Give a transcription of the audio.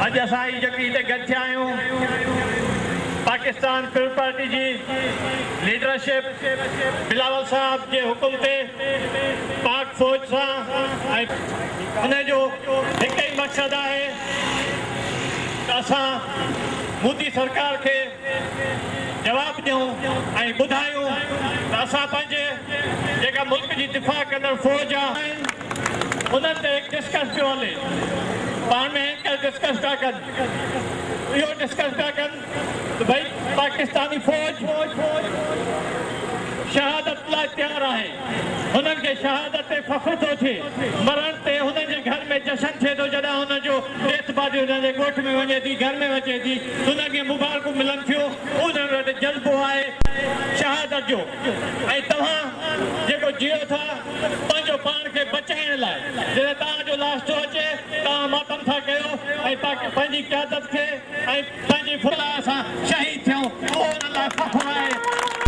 اڄ اسان هي جيڪي هتي گڏ ٿيا آهيون، پاڪستان پيپلز پارٽي جي ليڊرشپ بلاول صاحب جي حڪم تي پاڪ فوج سان ۽ ان جو هڪ ئي مقصد آهي ته اسان مودي سرڪار کي جواب ڏيون ۽ ٻڌايون ته اسان پنهنجي جيڪا ملڪ جي دفاع ڪندڙ فوج آهي، انهن تي هڪ ڊسڪس پيو هلي، پاڻ ۾ اينڪر ڊسڪس پيا ڪن، اهو ڊسڪس پيا ڪن ته ڀئي پاڪستاني فوج شهادت لاء تيار آهي، هنن کي شهادت تي فخر ٿو ٿئي، مرڻ تي هنن جي گهر ۾ جشن ٿئي ٿو، جڏهن هنن جو ڊيٿ باڊي هنن جي ڳوٺ ۾ وڃي ٿي، گهر ۾ اچي ٿي، هنن کي مبارڪون ملن ٿيون، انهن وٽ جذبو آهي شهادت جو ۽ توهان جيڪو جيئو ٿا پنهنجو پاڻ کي بچائڻ لاء جڏهن توهان جو لاش ٿو اچي توهان ماتم ٿا ڪيو ۽ پنهنجي قيادت کي ۽ پنهنجي فوج لاء اسان شهيد ٿيون اهو انهن لاء فخر آهي.